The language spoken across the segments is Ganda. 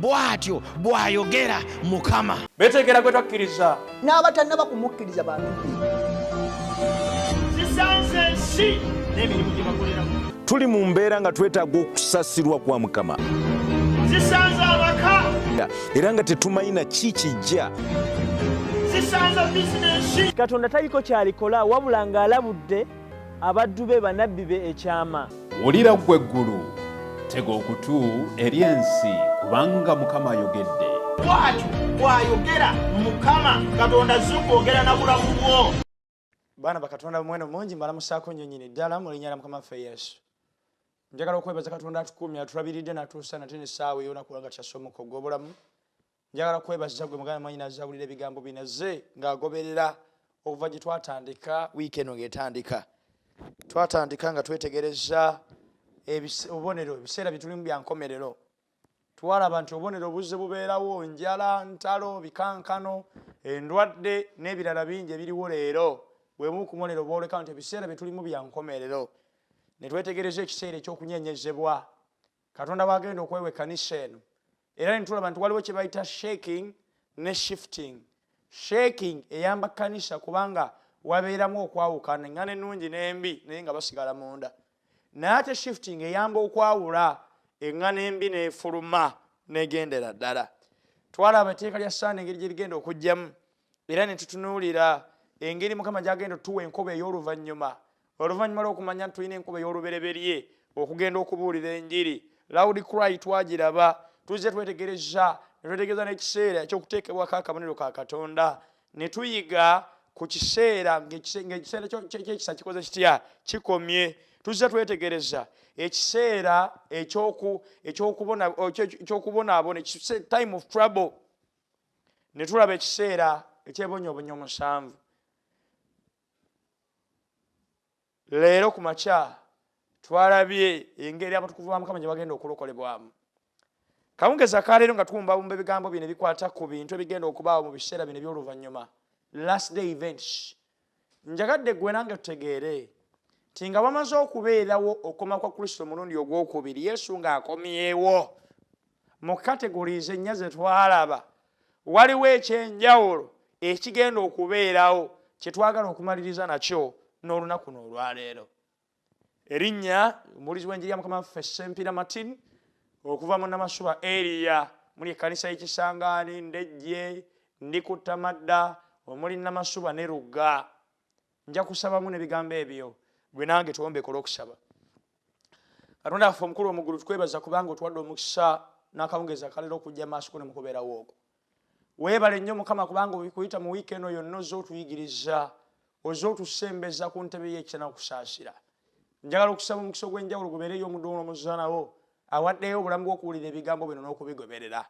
Bw'atyo bw'ayogera Mukama. Beetegera gwe twakkiriza. N'abatannaba kumukkiriza bantu be. Zisanze ensi n'emirimu gye bakoleramu. Tuli mu mbeera nga twetaaga okusasirwa kwa Mukama. Zisanze abaka. Era nga tetumanyi na ki kijja. Zisanze bizinensi. Katonda taliko ky'alikola wabula ng'alabudde abaddu be bannabbi be ekyama. Wulira ggwe eggulu, tega okutu eri ensi, kubanga Mukama ayogedde. Bw'atyo bw'ayogera Mukama Katonda azze kwogera na bulamu bwo. Baana bakatonda muwendo mungi mbalamusaako nnyo nnyini ddala mu linnya lya Mukama waffe Yesu. Njagala okwebaza Katonda atukuumye atulabiridde n'atuusa nate n'essaawa ey'olunaku nga kyassa omukka ogw'obulamu. Njagala kwebaza gwe muganda mwannyinaze awulira ebigambo bino azze ng'agoberera okuva gye twatandika wiiki eno ng'etandika. Twatandika nga twetegereza obubonero, ebiseera bye tulimu bya nkomerero. Twalaba nti obubonero buzze bubeerawo, njala, ntalo, bikankano, endwadde n'ebirala bingi ebiriwo leero. Bwe bumu ku bubonero bwoleka nti ebiseera bye tulimu bya nkomerero. Ne twetegereza ekiseera eky'okunyenyezebwa Katonda bw'agenda okwewa ekkanisa eno. Era ne tulaba nti waliwo kye bayita shaking ne shifting. Shaking eyamba kkanisa kubanga wabeeramu okwawukana, eŋŋano ennungi n'embi naye nga basigala munda. Naye ate shifting eyamba okwawula eŋŋano embi n'efuluma n'egendera ddala. Twalaba etteeka lya Sande engeri gye ligenda okujjamu era ne tutunuulira engeri Mukama gy'agenda otuwa enkoba ey'oluvannyuma. Oluvannyuma lw'okumanya nti tulina enkuba ey'olubereberye okugenda okubuulira enjiri, loud cry twagiraba, tuzze twetegereza ne twetegereza n'ekiseera eky'okuteekebwako akabonero ka Katonda, ne tuyiga ku kiseera ng'ekiseera ky'ekisa kikoze kitya kikomye. Tuzze twetegereza ekiseera eky'okubonaabona, time of trouble, ne tulaba ekiseera eky'ebonyoobonyo omusanvu. Leero ku makya twalabye engeri abatukuvu ba Mukama gye bagenda okulokolebwamu. Kawungezi akaleero nga tuwumbawumba ebigambo bino ebikwata ku bintu ebigenda okubaawo mu biseera bino eby'oluvannyuma, last day events. Njagadde ggwe nange tutegeere nti nga wamaze okubeerawo okukoma kwa Kristo omulundi ogw'okubiri, Yesu ng'akomyewo mu categories ennya ze twalaba, waliwo eky'enjawulo ekigenda okubeerawo kye twagala okumaliriza nakyo n'olunaku n'olwaleero. Erinnya omubuulizi w'enjiri ya Mukama waffe Ssempiira Martin okuva mu Namasuba area muli ekkanisa y'e Kisangaani, Ndejje, Ndikuttamadda, omuli Namasuba ne Lugga. Nja kusabamu n'ebigambo ebyo gwe nange tuwombeke olw'okusaba. Katonda waffe omukulu omuggulu, tukwebaza kubanga otuwadde omukisa n'akawungeezi akaleero okujja maaso ko ne mukubeerawo okwo. Weebale nnyo Mukama kubanga okuyita mu wiiki eno yonna ozze otuyigiriza, ozze otusembeza ku ntebe y'ekisa n'okusaasira. Njagala okusaba omukisa ogw'enjawulo gubeere eri omuddu wo n'omuzaana wo awaddeyo obulamu bw'okuwulira ebigambo bino n'okubigoberera.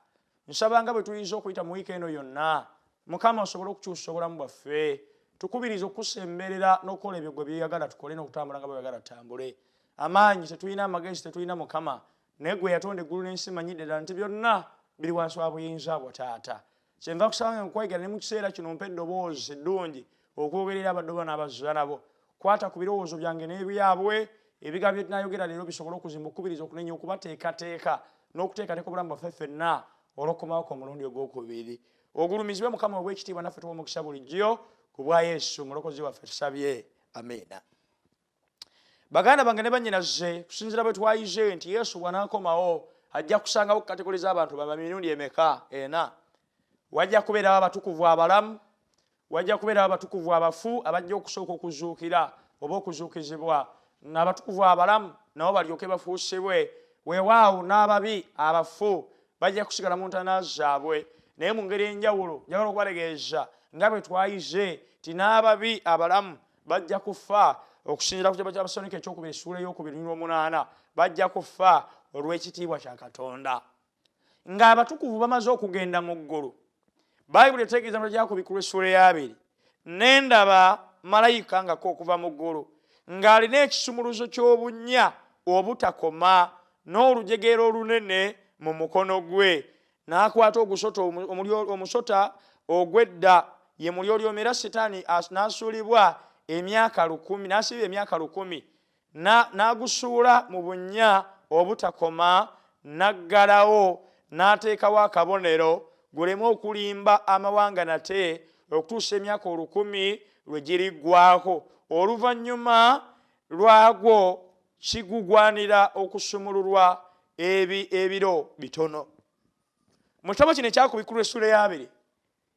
Nsaba nga bwe tuyinza okuyita mu wiiki eno yonna, Mukama osobole okukyusa obulamu bwaffe. Tukubiriza okukusemberera n'okukola ebyo gwe by'oyagala tukole n'okutambula nga bw'oyagala tutambule. Amaanyi tetulina, amagezi tetulina Mukama, naye gwe yatonda eggulu n'ensi manyidde ddala nti byonna biri wansi wa buyinza bwo Taata. Kyenva kusaba nga nkwegera ne mu kiseera kino mpa eddoboozi eddungi okwogerera abaddu bo n'abazaana bo. Kwata ku birowoozo byange n'ebyabwe, ebigambo bye tunaayogera leero bisobole okuzimba, okukubiriza, okunenya, okubateekateeka n'okuteekateeka obulamu bwaffe ffenna olw'okukomawo kwo omulundi ogw'okubiri. Ogulumizibwe Mukama ow'ekitiibwa naffe tuwa omukisa bulijjo ku bwa Yesu omulokozi waffe tusabye. Amiina. Baganda bange ne bannyinaze, kusinziira bwe twayize nti Yesu bw'anaakomawo ajja kusangawo kategori z'abantu baba mirundi emeka? Ena. Wajja kubeerawo abatukuvu abalamu, wajja kubeerawo abatukuvu abafu abajja okusooka okuzuukira oba okuzuukizibwa, n'abatukuvu abalamu nabo balyoke bafuusibwe. Weewaawo n'ababi abafu bajja kusigala mu ntaana zaabwe, naye mu ngeri enjawulo njagala okubategeeza nga bwe twayize nti n'ababi abalamu bajja kufa okusinziira ku kitabo ky'Abassalonika ekyokubiri essuula ey'okubiri n'olwomunaana, bajja kufa olw'ekitiibwa kya Katonda. Ng'abatukuvu bamaze okugenda mu ggulu, Bayibuli etegeeza mu Kyakubikulwa essuula ey'abiri, ne ndaba malayika ng'akka okuva mu ggulu, ng'alina ekisumuluzo ky'obunnya obutakoma n'olujegere olunene mu mukono gwe, n'akwata ogusota omusota ogw'edda, ye mulyolyomi era Sitaani, n'asuulibwa emyaka lukumi, n'asibibwa emyaka lukumi, n'agusuula mu bunnya obutakoma, n'aggalawo, N'ateekawo akabonero guleme okulimba amawanga nate okutuusa emyaka 1000 lwe giriggwaako. Oluvannyuma lwagwo kigugwanira okusumululwa ebiro bitono. Mu kitabo kino ekyakubikkulwa essula eyabiri,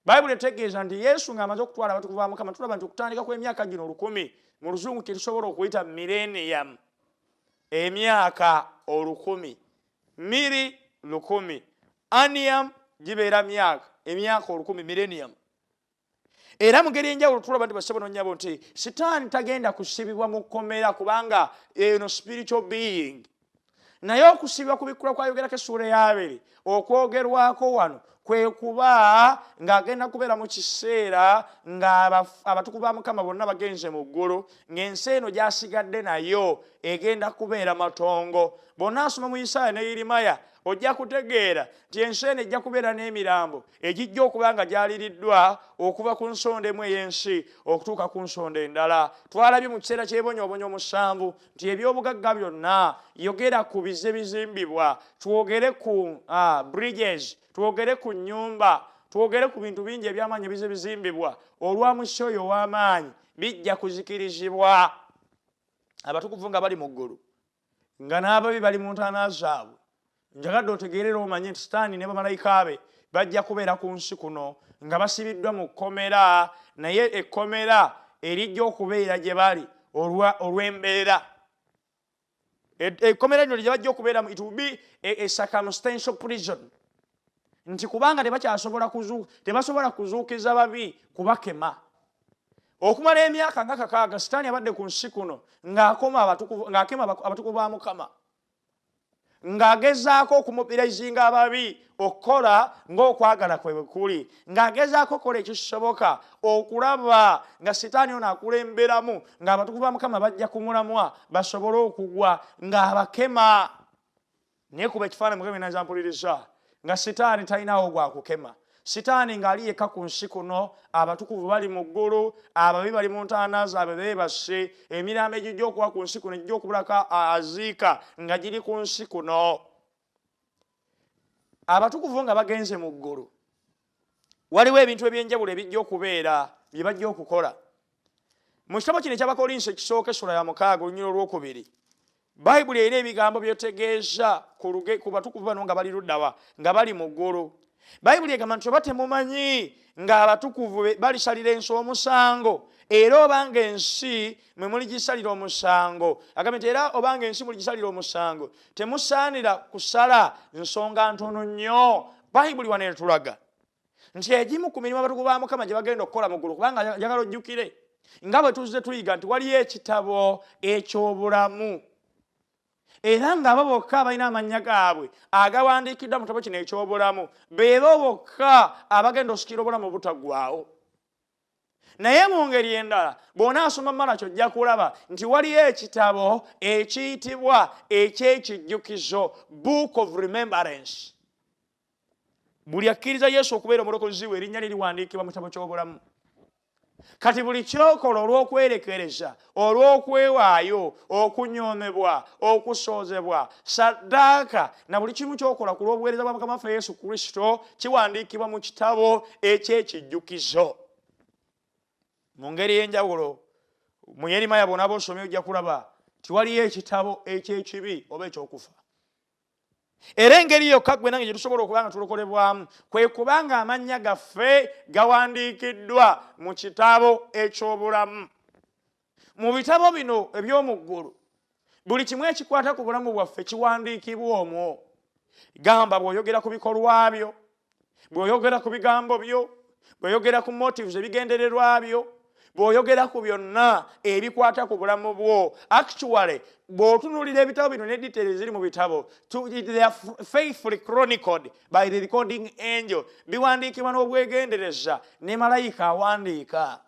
Bayibuli etegeeza nti Yesu ng'amaze okutwala abatukuvu ba Mukama, tulaba nti okutandika kw'emyaka gino 1000, mu Luzungu kye tusobola okuyita millennium, emyaka 1000, miri 1000, annium gibeera myaka, emyaka 1000, millennium. Era mu ngeri enjawulo tulaba nti bassebo nonnyabo nti Sitaani tagenda kusibibwa mu kkomera kubanga eno spiritual being. Naye okusibibwa ku bikkula kwayogerako essuula eyabiri okwogerwako wano kwe kuba ng'agenda kubeera mu kiseera ng'abatukuvu ba Mukama bonna bagenze mu ggulu, ng'ensi eno gy'asigadde nayo egenda kubeera matongo. Bw'onaasoma mu Isaaya ne Yirimaya ojja kutegeera nti ensi eno ejja kubeera n'emirambo egijja okuba nga gyaliriddwa okuva ku nsonda emu ey'ensi okutuuka ku nsonda endala. Twalabye mu kiseera ky'ebonyoobonyo omusanvu nti eby'obugagga byonna, yogera ku bize bizimbibwa, twogere ku bridges, twogere ku nnyumba, twogere ku bintu bingi eby'amaanyi ebize bizimbibwa olwa musi oyo ow'amaanyi, bijja kuzikirizibwa. Abatukuvu nga bali mu ggulu, nga n'ababi bali mu ntaana zaabwe. Njagadde otegeerere omanye nti Sitaani ne bamalayika be bajja kubeera ku nsi kuno nga basibiddwa mu kkomera, naye ekkomera erijja okubeera gye bali olw'embeera. Ekkomera lino lye bajja okubeeramu, it will be a circumstantial prison, nti kubanga tebasobola kuzuukiza babi kubakema. Okumala emyaka nga 6 Sitaani abadde ku nsi kuno ng'akema abatukuvu ba Mukama, ng'agezaako okumubirizinga ababi okukola ng'okwagala kwe bwe kuli, ng'agezaako okukola ekisoboka okulaba nga Sitaani ono akulemberamu, ng'abatukuvu ba Mukama bajja kumulamwa basobole okugwa ng'abakema. Naye kuba ekifaananyi Mukama yenna nzampuliriza nga Sitaani talinaawo gwa kukema. Sitaani ng'ali yekka ku nsi kuno, abatukuvu bali mu ggulu, ababi bali mu ntaana zaabwe beebase, emirambo egijja okuba ku nsi kuno egijja okubulako aziika nga giri ku nsi kuno. Abatukuvu nga bagenze mu ggulu, waliwo ebintu eby'enjawulo ebijja okubeera bye bajja okukola. Mu kitabo kino eky'Abakolinso ekisooka essula ya 6 olunyiriri olwokubiri, Bayibuli erina ebigambo by'etegeeza ku batukuvu bano nga bali luddawa, nga bali mu ggulu. Bayibuli egamba nti oba temumanyi ng'abatukuvu balisalira ensi omusango, era obanga ensi mwe muligisalira omusango. Agambye nti era obanga ensi muligisalira omusango, temusaanira kusala nsonga ntono nnyo. Bayibuli wano etulaga nti egimu ku mirimu abatukuvu ba Mukama gye bagenda okukola mu ggulu, kubanga njagala ojjukire nga bwe tuzze tuyiga nti waliyo ekitabo eky'obulamu, era ng'abo bokka abalina amannya gaabwe agawandiikiddwa mu kitabo kino eky'obulamu beebo bokka abagenda osikira obulamu obutaggwaawo. Naye mu ngeri endala bw'onaasoma Malaki ojja kulaba nti waliyo ekitabo ekiyitibwa eky'ekijjukizo, Book of Remembrance. Buli akkiriza Yesu okubeera omulokozi we, erinnya lye liwandiikibwa mu kitabo ky'obulamu. Kati buli ky'okola olw'okwerekereza, olw'okwewaayo, okunyoomebwa, okusoozebwa, saddaaka, na buli kimu ky'okola ku lw'obuweereza bwa Mukama waffe Yesu Kristo kiwandiikibwa mu kitabo eky'ekijjukizo. Mu ngeri ey'enjawulo, mu Yeremiya bw'onaaba osomye ojja kulaba nti waliyo ekitabo eky'ekibi oba eky'okufa. Era engeri yokka ggwe nange gye tusobola okuba nga tulokolebwamu kwe kuba nga amannya gaffe gawandiikiddwa mu kitabo eky'obulamu. Mu bitabo bino eby'omu ggulu, buli kimu ekikwata ku bulamu bwaffe kiwandiikibwa omwo. Gamba bw'oyogera ku bikolwa byo, bw'oyogera ku bigambo byo, bw'oyogera ku motives, ebigendererwa byo, bw'oyogera ku byonna ebikwata ku bulamu bwo. Actually, bw'otunuulira ebitabo bino ne details eziri mu bitabo, they are faithfully chronicled by the recording angel. Biwandiikibwa n'obwegendereza ne malayika awandiika.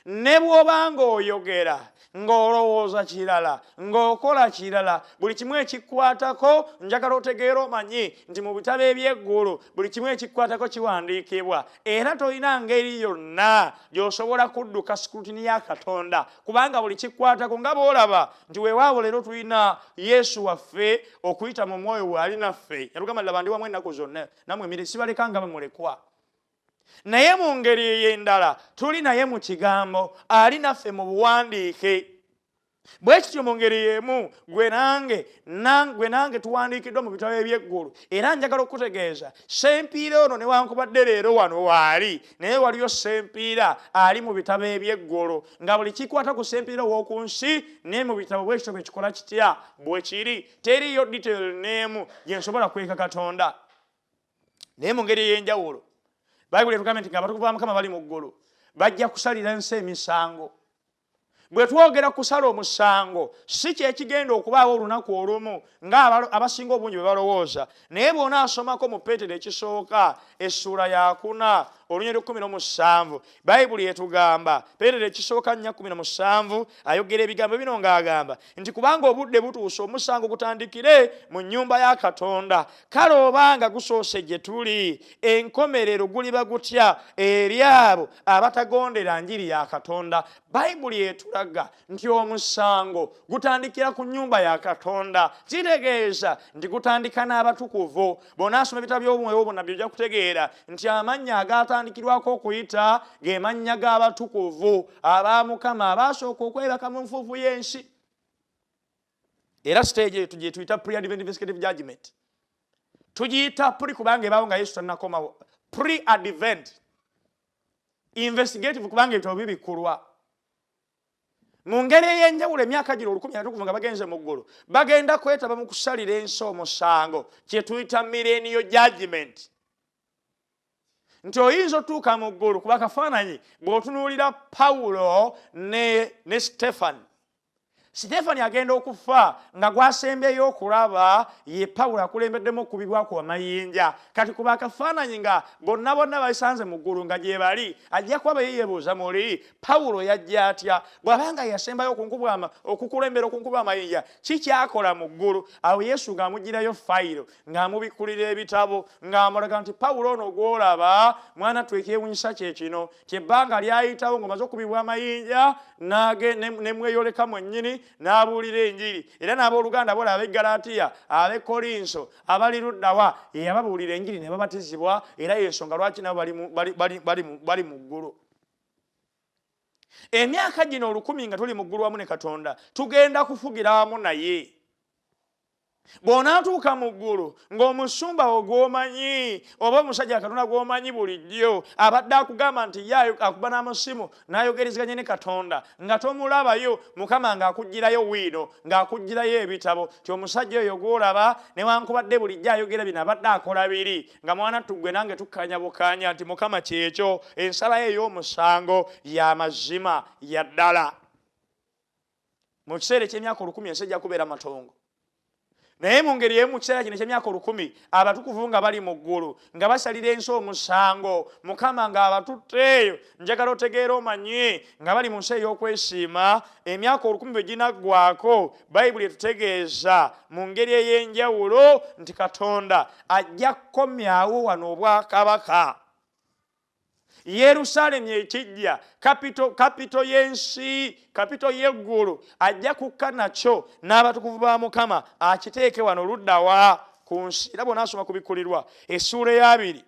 Ne bw'oba ng'oyogera ng'olowooza kirala, ng'okola kirala, buli kimu ekikkwatako, njagala otegeera omanyi nti mu bitabo eby'eggulu buli kimu ekikkwatako kiwandiikibwa, era tolina ngeri yonna gy'osobola kudduka scrutiny ya Katonda, kubanga buli kikkwatako nga bw'olaba nti weewaawo leero tulina Yesu waffe okuyita mu mwoyo we ali naffe. Yatugamba, laba ndi wamu ennaku zonna nammwe emire, sibaleka nga bamulekwa. Naye mu ngeri ey'endala tuli naye mu kigambo, ali naffe mu buwandiike. Bwe kityo mu ngeri y'emu gwe nange, gwe nange tuwandiikiddwa mu bitabo eby'eggulu. Era njagala okukutegeeza, Ssempiira ono newankubadde leero wano waali, naye waliyo Ssempiira ali mu bitabo eby'eggulu, nga buli kikwata ku Ssempiira ow'oku nsi ne mu bitabo bwe kityo bwe kikola kitya bwe kiri. Teriiyo detail n'emu gye nsobola kweka Katonda. Naye mu ngeri ey'enjawulo, Bayibuli etugambye nti ng'abatukuvu ba Mukama bali mu ggulu, bajja kusalira ensi emisango. Bwe twogera kusala omusango, si kyekigenda okubaawo olunaku olumu nga abasinga obungi bwe balowooza. Naye bw'onaasomako mu Peetero ekisooka essuula yakuna olunyiriri 17, Bayibuli etugamba, Peetero ekisooka 4:17, ayogera ebigambo bino ng'agamba nti kubanga obudde butuuse omusango gutandikire mu nnyumba ya Katonda, kale obanga gusoose gye tuli, enkomerero guliba gutya eri abo abatagondera njiri ya Katonda. Bayibuli etulaga nti omusango gutandikira ku nnyumba ya Katonda, kitegeeza nti gutandika n'abatukuvu. Bw'onaasoma ebitabo by'omwoyo obunnabbi ojja kutegeera nti amannya agaatandikirwako okuyita ge mannya g'abatukuvu aba Mukama abaasooka okwebaka mu nfuufu y'ensi. Era stage eyo gye tuyita pre-advent investigative judgment. Tugiyita pre kubanga ebaawo nga Yesu tannakomawo. Pre-advent investigative kubanga ebitabo bibikkulwa. Mu ngeri ey'enjawulo emyaka gino olukumi abatukuvu nga bagenze mu ggulu bagenda kwetaba mu kusalira ensi omusango, kye tuyita millennial judgment. Nti oyinza otuuka mu ggulu kuba kafaananyi bw'otunuulira Pawulo ne Stefani. Stefani agenda okufa nga gwasembyeyo okulaba ye Pawulo akulembeddemu okukubibwako amayinja. Kati kuba akafaananyi nga bonna bonna basanze mu ggulu nga gye bali, ajja kuba ye yeebuuza muli Pawulo yajja atya bw'aba nga yasembayo okukulembera okunkuba amayinja, ki ky'akola mu ggulu? Awo Yesu ng'amuggyirayo fayiro, ng'amubikkulira ebitabo, ng'amulaga nti Pawulo ono gw'olaba mwana ttu ekyewunyisa kye kino, kyebbanga lyayitawo ng'omaze okukubibwa amayinja ne mweyoleka mwennyini n'abuulira enjiri. Era n'abooluganda bola ab'e Galatiya, ab'e Kolinso, abali luddawa, ye yababuulira enjiri ne babatizibwa, era y'ensonga lwaki nabo bali mu ggulu. Emyaka gino olukumi nga tuli mu ggulu wamu ne Katonda, tugenda kufugira wamu naye. Bw'onaatuuka mu ggulu ng'omusumba wo gw'omanyi oba omusajja Katonda gw'omanyi bulijjo abadde akugamba nti ye akuba n'amasimu n'ayogerezeganya ne Katonda nga tomulabayo, Mukama ng'akuggyirayo wiino, ng'akuggyirayo ebitabo ti omusajja oyo gw'olaba newankubadde bulijjo ayogera bino abadde akola biri, nga mwana tuggwe nange tukkanya bukanya nti Mukama kyekyo, ensala ye ey'omusango ya mazima ya ddala. Mu kiseera eky'emyaka olukumi ensi ejja kubeera matongo. Naye mu ngeri emu mu kiseera kino eky'emyaka olukumi abatukuvu nga bali mu ggulu nga basalira ensi omusango, Mukama ng'abatutte eyo, njagala otegeere omanye nga bali mu nsi ey'okwesiima, emyaka olukumi bwe ginaggwaako, Bayibuli etutegeeza mu ngeri ey'enjawulo nti Katonda ajja kukomyawo wano obwakabaka. Yerusaalemi ekijja, kapito y'ensi, kapito y'eggulu, ajja kukka nakyo n'abatukuvu ba Mukama akiteeke wano luddawa ku nsi. Era bw'onaasoma kubikkulirwa essuula ey'abiri,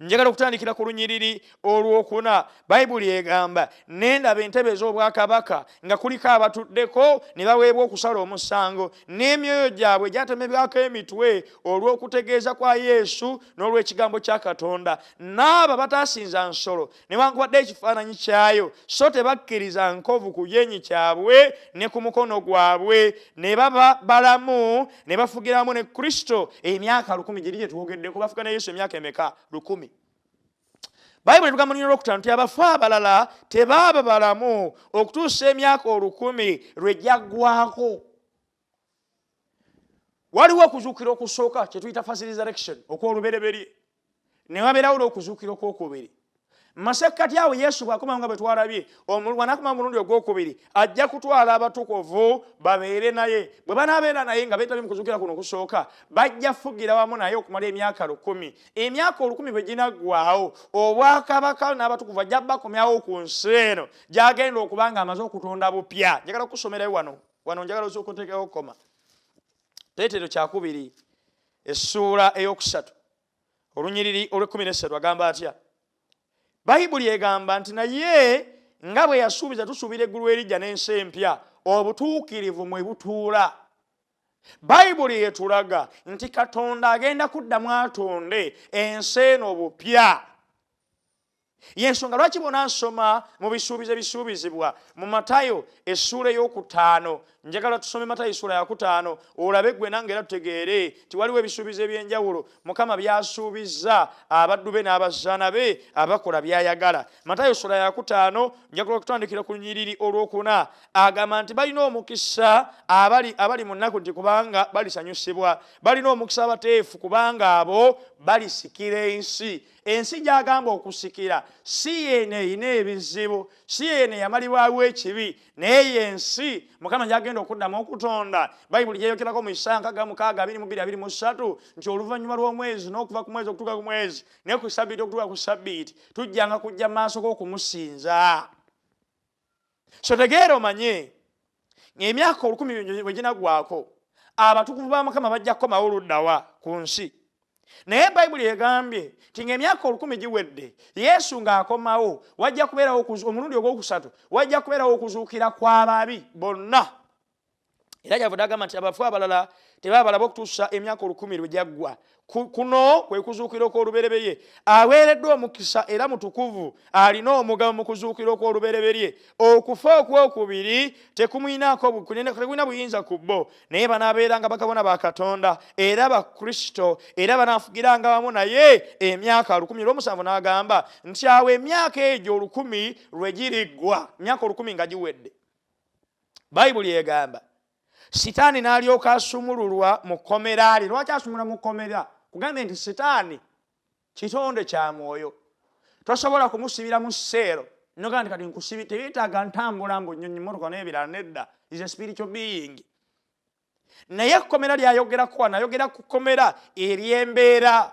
njagala okutandikira ku lunyiriri olwokuna. Bayibuli egamba, ne ndaba entebe ez'obwakabaka nga kuliko abatuddeko ne baweebwa okusala omusango, n'emyoyo gyabwe gyatemebwako emitwe olw'okutegeeza kwa Yesu n'olw'ekigambo kya Katonda. N'abo abataasinza nsolo newankubadde ekifaananyi kyayo, so tebakkiriza nkovu ku byenyi kyabwe ne ku mukono gwabwe, ne baba balamu ne bafugiramu ne Kristo emyaka 1000. Giri gye twogeddeko, bafuga ne Yesu emyaka emeka? 1000. Bayibuli etugamba mu lunyiriri olwokutaano nti abafu abalala tebaaba balamu okutuusa emyaka 1000 lwe gyaggwaako. Waliwo okuzuukira okusooka kye tuyita first resurrection okw'olubereberye, ne wabeerawo n'okuzuukira okwokubiri. Masekkati awo Yesu bw'akomawo nga bwe twalabye, bw'anakomawo omulundi ogwokubiri, ajja kutwala abatukuvu babeere naye. Bwe banaabeera naye nga beetabye mu kuzuukira kuno okusooka, bajja kufugira wamu naye okumala emyaka 1000. Emyaka 1000 bwe ginaggwaawo, obwakabaka n'abatukuvu ajja bakomyawo ku nsi eno gy'agenda okuba ng'amaze okutonda bupya. Njagala kukusomerayo wano, wano njagala osooke oteekewo koma. Peetero kyakubiri essuula 3 olunyiriri olw'ekkumi n'essatu agamba atya? Bayibuli egamba nti naye nga bwe yasuubiza tusuubira eggulu eriggya n'ensi empya, obutuukirivu mwe butuula. Bayibuli etulaga nti Katonda agenda kuddamu atonde ensi eno bupya. Y'ensonga lwaki bw'onaasoma mu bisuubizo ebisuubizibwa mu Matayo essuula 5, njagala tusome Matayo essuula 5, olabe ggwe nange era tutegeere nti waliwo ebisuubizo eby'enjawulo Mukama by'asuubizza abaddu be n'abazaana be abakola by'ayagala. Matayo essuula 5, njagala okutandikira ku lunyiriri olwokuna, agamba nti balina omukisa abali mu nnaku nti kubanga balisanyusibwa, balina omukisa abateefu kubanga abo balisikira ensi. Ensi gy'agamba okusikira si yeeno erina ebizibu, si yeeno eyamalibwawo ekibi, naye y'ensi Mukama gy'agenda okuddamu okutonda. Bayibuli gyeyogerako mu Isaaya 66, 22, 23 nti oluvannyuma lw'omwezi n'okuva ku mwezi okutuuka ku mwezi ne ku ssabbiiti okutuuka ku ssabbiiti tujjanga kujja mu maaso g'okumusinza. So tegeera omanye ng'emyaka 1000 bwe ginaggwaako, abatukuvu ba Mukama bajja kukomawo luddawa ku nsi. Naye Bayibuli egambye nti ng'emyaka 1000 giwedde, Yesu ng'akomawo, wajja kubeerawo omulundi ogwokusatu, wajja kubeerawo okuzuukira kw'ababi bonna. Era kyavudde agamba nti abafu abalala tebabalaba okutuusa emyaka 1000 lwe gyaggwa. Kuno kwe kuzuukira okw'olubereberye. Aweereddwa omukisa era mutukuvu, alina omugabo mu kuzuukira okw'olubereberye. Okufa okwokubiri tekumuyinaako tekulina buyinza ku bo, naye banaabeeranga bakabona ba Katonda era ba Kristo, era banaafugiranga wamu naye emyaka 1000. Olw'omusanvu n'agamba nti awo emyaka egyo 1000 lwe giriggwa, emyaka 1000 nga giwedde. Bayibuli egamba Sitaani n'alyoka asumululwa mu kkomera lye. Lwaki asumulwa mu kkomera? Kugambye nti Sitaani kitonde kya mwoyo, tosobola kumusibira mu sseero nogamba nti kati nkusibi, teyeetaaga ntambula mbu nnyonyi, mmotoka n'ebirala, nedda, is a spiritual being. Naye ekkomera ly'ayogerako wano, ayogera ku kkomera ery'embeera.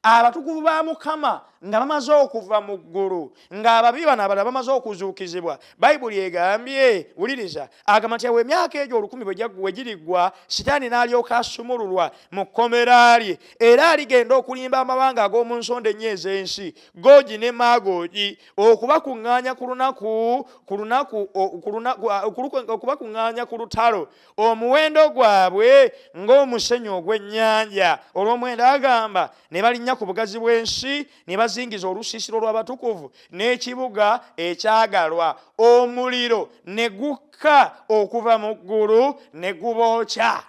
Abatukuvu ba Mukama nga bamaze okuva mu ggulu, ng'ababi bano abalala bamaze okuzuukizibwa, Bayibuli egambye, wuliriza, agamba nti awo emyaka egyo 1000 bwe giriggwa, Sitaani n'alyoka asumululwa mu kkomera lye, era aligenda okulimba amawanga ag'omu nsonda ennya ez'ensi, Googi ne Magoogi, okubakuŋŋaanya ku lunaku, ku lunaku, o, ku lunaku, a, ku luku, okubakuŋŋaanya ku lutalo, omuwendo gwabwe ng'omusenyu ogw'ennyanja. Olw'omuwendo agamba ne balinnya ku bugazi bw'ensi, ne bazingiza olusiisiro lw'abatukuvu n'ekibuga ekyagalwa, omuliro ne gukka okuva mu ggulu ne gubookya.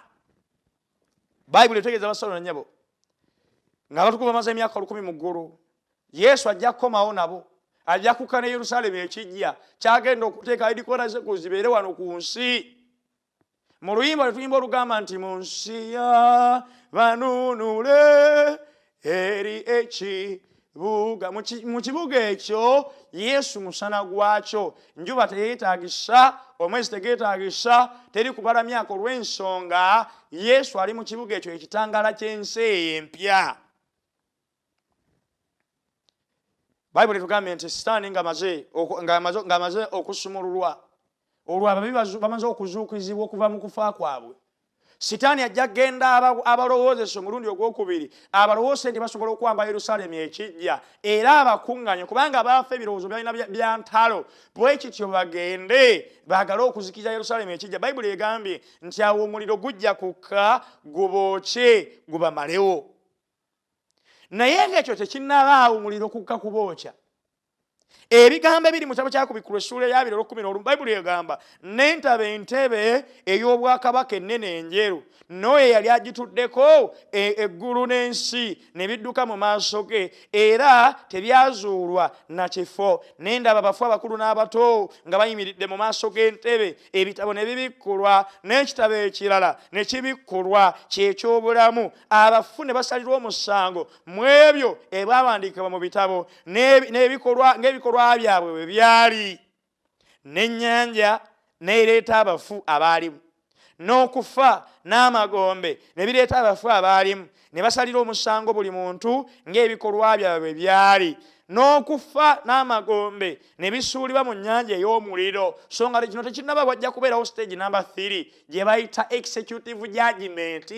Bayibuli etegeeza abasalo na nnyabo ng'abatukuvu bamaze emyaka 1000 mu ggulu, Yesu ajja kukomawo nabo, ajja kukka ne Yerusaalemi ekijja kyagenda okuteeka headquarters ku zibeere wano ku nsi. Mu luyimba lwe tuyimba olugamba nti mu nsi ya banunule eri ekibuga, mu kibuga ekyo Yesu musana gwakyo, njuba teyeetaagisa, omwezi tegeetaagisa, teri kubala myaka olw'ensonga Yesu ali mu kibuga ekyo, ekitangaala ky'ensi eyo empya. Bayibuli etugambye nti Sitaani ng'amaze okusumululwa, olwo ababi bamaze okuzuukizibwa okuva mu kufa kwabwe, Sitaani ajja kugenda abalowoozesa omulundi ogwokubiri, abalowoose nti basobola okuwamba Yerusaalemi ekijja, era abakuŋŋaanye, kubanga baafa ebirowoozo byalina bya ntalo, bwe kityo bagende baagale okuzikiza Yerusaalemi ekijja. Bayibuli egambye nti awo omuliro gujja kukka gubookye gubamalewo. Naye ng'ekyo tekinnabaawo omuliro kukka kubookya. Ebigambo ebiri mu kitabo kyakubikkulwa essuula eyabiri olwokumi n'olumu, Bayibuli egamba, "Nentaba entebe ey'obwakabaka ennene enjeru, n'oyo eyali agituddeko, eggulu n'ensi ne bidduka mu maaso ge, era tebyazuulwa na kifo. Nendaba abafu, abakulu n'abato, nga bayimiridde mu maaso g'entebe, ebitabo ne bibikkulwa, n'ekitabo ekirala ne kibikkulwa, kyekyobulamu. Abafu ne basalirwa omusango mu ebyo ebyawandiikibwa mu bitabo n'ebikolwa ng'ebikolwa byabwe bwe byali. N'ennyanja n'ereeta abafu abaalimu, n'okufa n'amagombe ne bireeta abafu abaalimu, ne basalira omusango buli muntu ng'ebikolwa byabwe bwe byali. N'okufa n'amagombe ne bisuulibwa mu nnyanja ey'omuliro." So nga kino tekinnaba, wajja kubeerawo stage number 3 gye bayita executive judgment.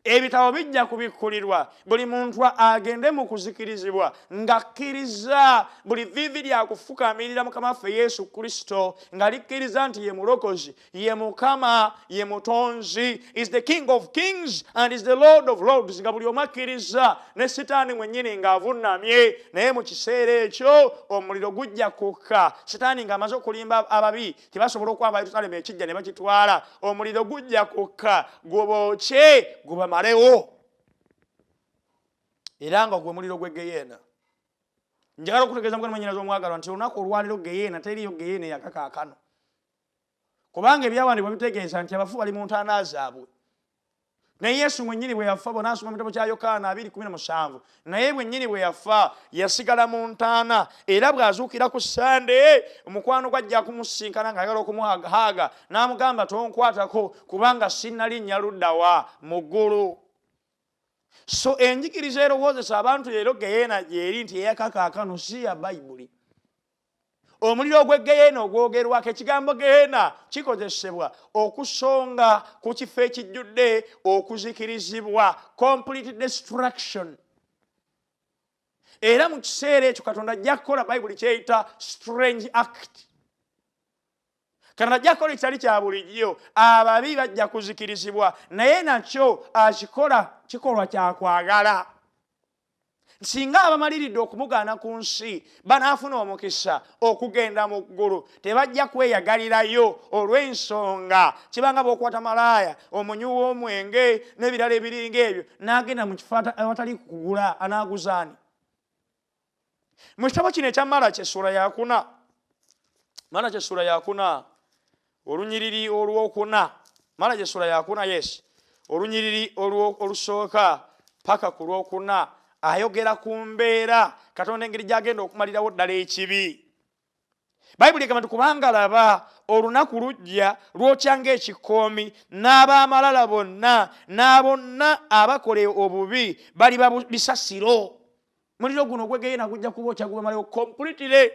Ebitabo bijja kubikkulirwa, buli muntu agende mu kuzikirizibwa ng'akkiriza. Buli viivi lyakufukamirira Mukama waffe Yesu Kristo nga likkiriza nti ye Mulokozi, ye Mukama, ye Mutonzi, is the King of Kings and is the Lord of Lords, nga buli omu akkiriza, ne Sitaani mwennyini ng'avunnamye. Naye mu kiseera ekyo omuliro gujja kukka. Sitaani ng'amaze okulimba ababi, tebasobola okwamba Yerusaalemu ekijja ne bakitwala. Omuliro gujja kukka gubookye gubamalewo, era nga gwe muliro gw'egeyeena. Njagala okutegeeza, muganda, mwannyinaze omwagalwa, nti olunaku olwaliro geyeena teriyo geyeena eyakakaakano, kubanga ebyawandiikibwa bitegeeza nti abafu bali mu ntaana zaabwe. Naye Yesu mwennyini bwe yafa, bw'onaasoma mu kitabo kya Yokaana 2:17, naye bwennyini bwe yafa yasigala mu ntaana, era bw'azuukira ku Sande, omukwano gwajja kumusinkana ng'ayagala okumuhaaga, n'amugamba, "Tonkwatako, kubanga sinnalinnya luddawa mu ggulu." So enjigiriza erowoozesa abantu leero geyeena gyeri nti eyakakaakano si ya Bayibuli. Omuliro ogw'egeyeena ogwogerwako, ekigambo geyeena kikozesebwa okusonga ku kifo ekijjudde okuzikirizibwa, complete destruction. Era mu kiseera ekyo Katonda ajja kukola Bayibuli kyeyita strange act. Katonda ajja kukola ekitali kya bulijjo. Ababi bajja kuzikirizibwa, naye nakyo akikola kikolwa kyakwagala. Singa abamaliridde okumugaana ku nsi banaafuna omukisa okugenda mu ggulu, tebajja kweyagalirayo, olw'ensonga kibanga bw'okwata malaaya omunywi w'omwenge n'ebirala ebiringa ebyo n'agenda mu kifo awatali kugula, anaaguzaani? Mu kitabo kino ekya Malaki essuula yakuna, Malaki essuula yakuna, olunyiriri olwokuna, Malaki essuula yakuna, yes, olunyiriri olusooka paka ku lwokuna, ayogera ku mbeera Katonda engeri gyagenda okumalirawo ddala ekibi. Bayibuli egamba nti, "Kubanga laba, olunaku lujja lwokya ng'ekikoomi, n'ab'amalala bonna n'abonna abakola obubi baliba bisasiro." Muliro guno ogwegeyena gujja kubookya gubamalewo completely.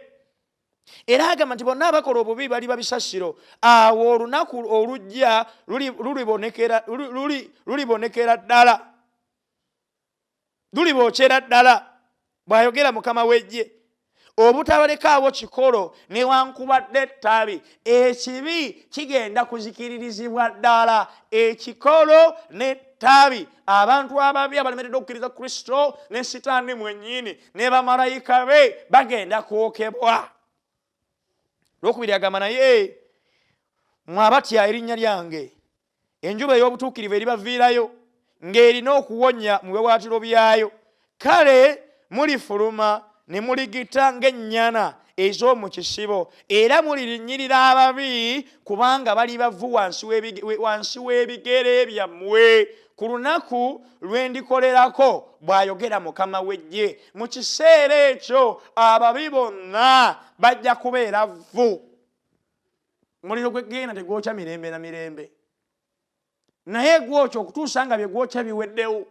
Era agamba nti bonna abakola obubi baliba bisasiro. Awo olunaku olujja lulibonekera ddala, lulibookera ddala, bw'ayogera Mukama w'eggye, obutabalekaawo kikolo newankubadde ettabi. Ekibi kigenda kuzikiririzibwa ddala, ekikolo n'ettabi. Abantu ababi abalemeredde okukkiriza Kristo, ne Sitaani mwennyini ne bamalayika be bagenda kwokebwa. Lwokubiri agamba, "Naye mwabatya erinnya lyange, enjuba ey'obutuukirivu eribaviirayo ng'erina okuwonya mu biwawaatiro byayo. Kale mulifuluma ne muligita ng'ennyana ez'omu kisibo, era mulirinnyirira ababi, kubanga bali bavu wansi w'ebigere byammwe ku lunaku lwe ndikolerako, bw'ayogera Mukama w'eggye." Mu kiseera ekyo ababi bonna bajja kubeera vvu. Muliro gw'eggeyeena tegwokya mirembe na mirembe, naye gwokya okutuusa nga bye gwokya biweddewo.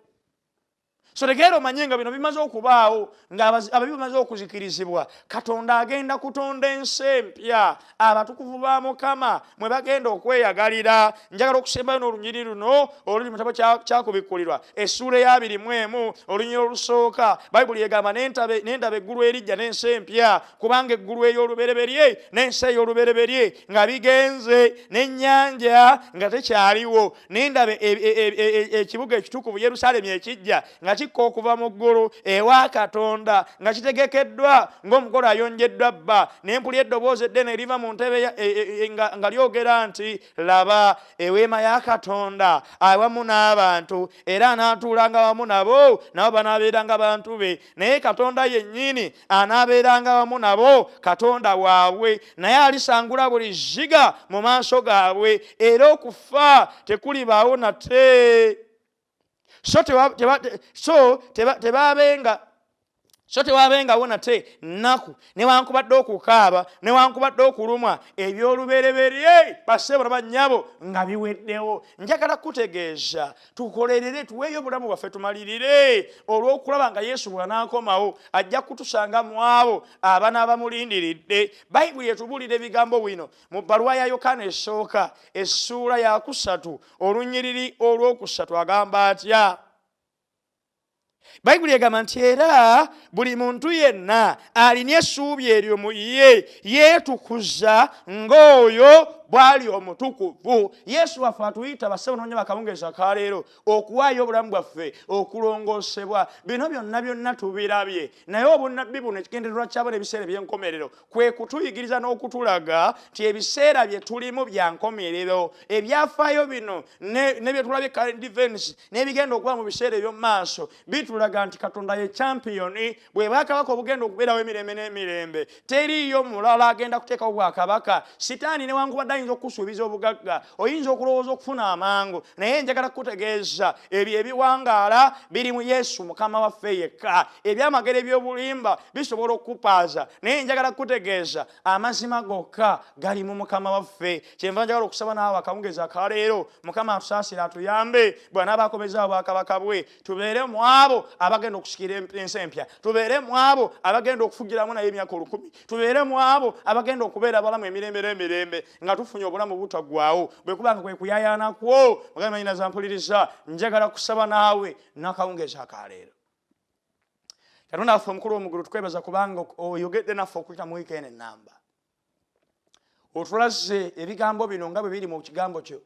So tegeera omanye nga bino bimaze okubaawo, nga ababi bamaze okuzikirizibwa, Katonda agenda kutonda ensi empya abatukuvu ba Mukama mwe bagenda okweyagalira. Njagala okusembayo n'olunyiri luno oluli mu kitabo kyakubikkulirwa essuula eyabiri mu emu, olunyiri olusooka. Bayibuli egamba, "Nendaba eggulu erijja n'ensi empya, kubanga eggulu ey'olubereberye n'ensi ey'olubereberye nga bigenze, n'ennyanja nga tekyaliwo. Nendaba ekibuga ekitukuvu Yerusaalemi ekijja nga kikka okuva mu ggulu ewa Katonda, nga kitegekeddwa ng'omugole ayonjeddwa bba. Ne mpulira eddoboozi eddene eriva mu ntebe nga lyogera nti, laba, eweema ya Katonda awamu n'abantu, era anaatuulanga wamu nabo, nabo banaabeeranga bantu be. Naye Katonda yennyini anaabeeranga wamu nabo, Katonda waabwe. Naye alisangula buli zziga mu maaso gaabwe, era okufa tekulibaawo nate. So tewaabengawo nate nnaku, newankubadde okukaaba, newankubadde okulumwa, eby'olubereberye bassebo ne bannyabo nga biweddewo. Njagala kutegeeza tukolerere, tuweeyo obulamu bwaffe, tumalirire olw'okulaba nga Yesu bw'anaakomawo ajja kutusanga mu abo abanaaba bamulindiridde. Bayibuli etubuulira ebigambo bino mu bbaluwa ya Yokaana esooka essuula ya 3 olunyiriri olwokusatu, agamba atya? Bayibuli egamba nti era buli muntu yenna alina essuubi eryo mu ye yeetukuza ng'oyo bw'ali omutukuvu. Yesu waffe atuyita bassebo n'onnya bakawungeezi akaleero okuwaayo obulamu bwaffe okulongoosebwa. Bino byonna byonna tubirabye, naye obunnabbi buno ekigendererwa kyabwo n'ebiseera eby'enkomerero kwe kutuyigiriza n'okutulaga nti ebiseera bye tulimu bya nkomerero. Ebyafaayo bino ne bye tulabye current events n'ebigenda okuba mu biseera eby'omu maaso bitulaga nti Katonda ye champiyoni. Bwe bwakabaka obugenda okubeerawo emirembe n'emirembe, teriiyo mulala agenda kuteekawo bwakabaka. Sitaani newankubadde ayinza okukusuubiza obugagga, oyinza okulowooza okufuna amangu, naye njagala kukutegeeza ebyo ebiwangaala biri mu Yesu Mukama waffe yekka. Ebyamagero eby'obulimba bisobola okukupaaza, naye njagala kukutegeeza amazima gokka gali mu Mukama waffe. Kyenva njagala okusaba naawe akawungeezi akaleero, Mukama atusaasire atuyambe, bw'anaaba akomezaawo obwakabaka bwe, tubeere mu abo abagenda okusikira ensi empya, tubeere mu abo abagenda okufugiramu naye emyaka 1000, tubeere mu abo abagenda okubeera abalamu emirembe n'emirembe nga tufunye obulamu butaggwaawo. Bwe kubanga kwe kuyayaana kwo, muganda wange nazampuliriza, njagala kusaba naawe n'akawungeezi akaleero. Katonda waffe omukulu w'omuggulu, tukwebaza kubanga oyogedde naffe okuyita mu wiiki eno ennamba. Otulaze ebigambo bino nga bwe biri mu kigambo kyo.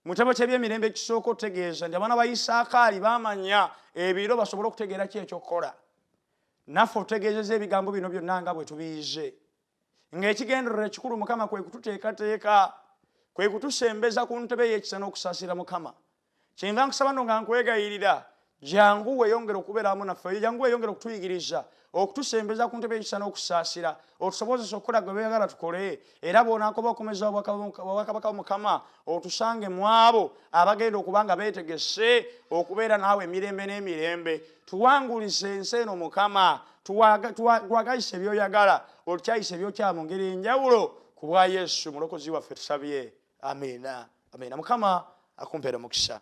Mu kitabo ky'ebyemirembe ekisooka otutegeeza nti abaana ba Isaakaali baamanya ebiro basobole okutegeera ki ekyokukola. Naffe otutegeezezza ebigambo bino byonna nga bwe tubiyize. Ng'ekigendererwa ekikulu Mukama kwe kututeekateeka, kwe kutusembeza ku ntebe y'ekisa n'okusaasira Mukama. Kyenva nkusaba nno nga nkwegayirira, jangu weeyongere okubeeramu naffe, jangu weeyongere okutuyigiriza, okutusembeza ku ntebe y'ekisa n'okusaasira, otusobozese okukola gwe beeyagala tukole, era bw'onaakoba okomeza obwakabaka Mukama, otusange mu abo abagenda okuba nga beetegese okubeera naawe emirembe n'emirembe. Tuwangulize ensi eno Mukama, twagazise by'oyagala, otukyayise by'okyala mu ngeri enjawulo, ku bwa Yesu Mulokozi waffe tusabye. Amiina, amiina. Mukama akumpeere omukisa.